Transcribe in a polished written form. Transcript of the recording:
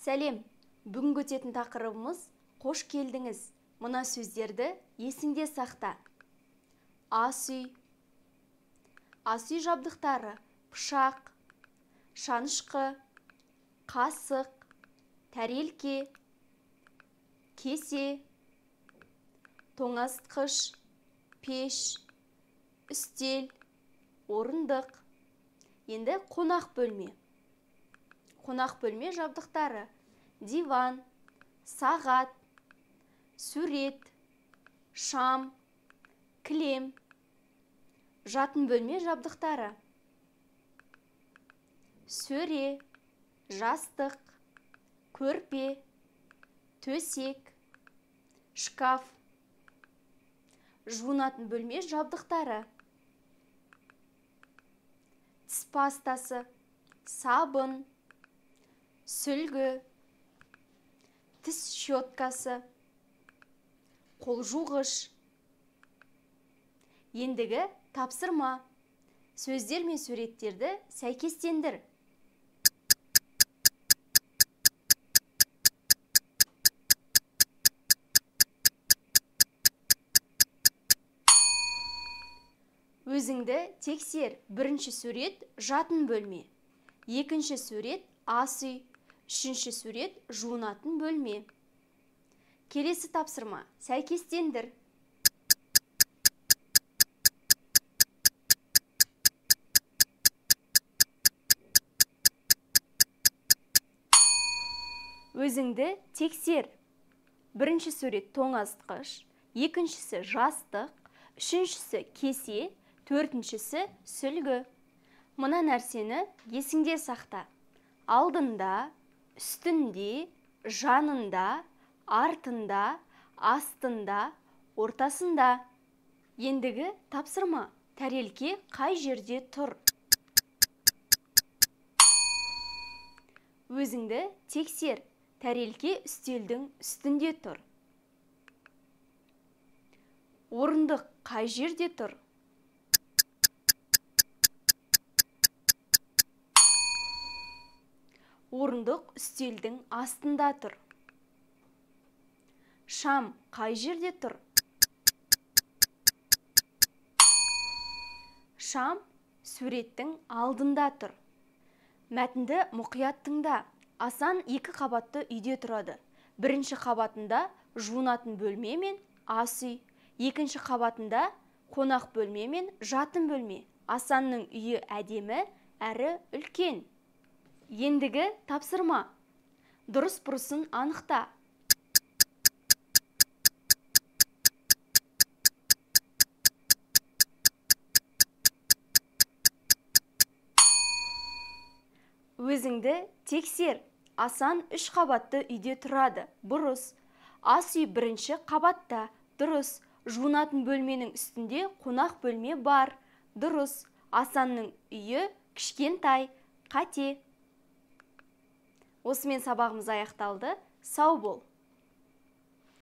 Сәлем! Бүгінгі өтетін тақырыбымыз қош келдіңіз. Мына сөздерді есіңде сақта. Ас үй. Ас үй жабдықтары: пышақ, шанышқы, қасық, тәрелке, кесе, тоңазытқыш, пеш, үстел, орындық. Енді қонақ бөлме. Қонақ бөлме жабдықтары: диван, сағат, сурет, шам, кілем. Жатын бөлме жабдықтары: сөре, жастық, көрпе, төсек, шкаф. Жуынатын бөлме жабдықтары: тіс пастасы, сабын, сүлгі, тіс щеткасы, қол жуғыш. Ендігі тапсырма. Сөздер мен суреттерді сәйкестендір. Өзіңді тексер. Бірінші сурет жатын бөлме, екінші сурет ас үй, үшінші сурет жуынатын бөлме. Келесі тапсырма. Сәйкестендір. Өзіңді тексер. Бірінші сурет тоңазытқыш, екіншісі жастық, үшіншісі кесе, төртіншісі сүлгі. Мына нәрсені есіңде сақта. Алдында, үстінде, жанында, артында, астында, ортасында. Ендігі тапсырма. Тәрелке қай жерде тұр? Өзіңді тексер. Тәрелке үстелдің үстінде тұр. Орындық қай жерде тұр? Орындық үстелдің астында тұр. Шам қай жерде тұр? Шам суреттің алдында тұр. Мәтінді мұқият тыңда. Асан екі қабатты үйде тұрады. Бірінші қабатында жуынатын бөлме мен ас үй, екінші қабатында қонақ бөлме мен жатын бөлме. Асанның үйі әдемі әрі үлкен. Ендігі тапсырма. Дұрыс бұрысын анықта. Өзіңді тексер. Асан үш қабатты үйде тұрады. Бұрыс. Ас үй бірінші қабатта. Дұрыс. Жуынатын бөлменің үстінде қонақ бөлме бар. Дұрыс. Асанның үйі кішкентай. Қате. Осымен сабағымыз аяқталды. Сау бол.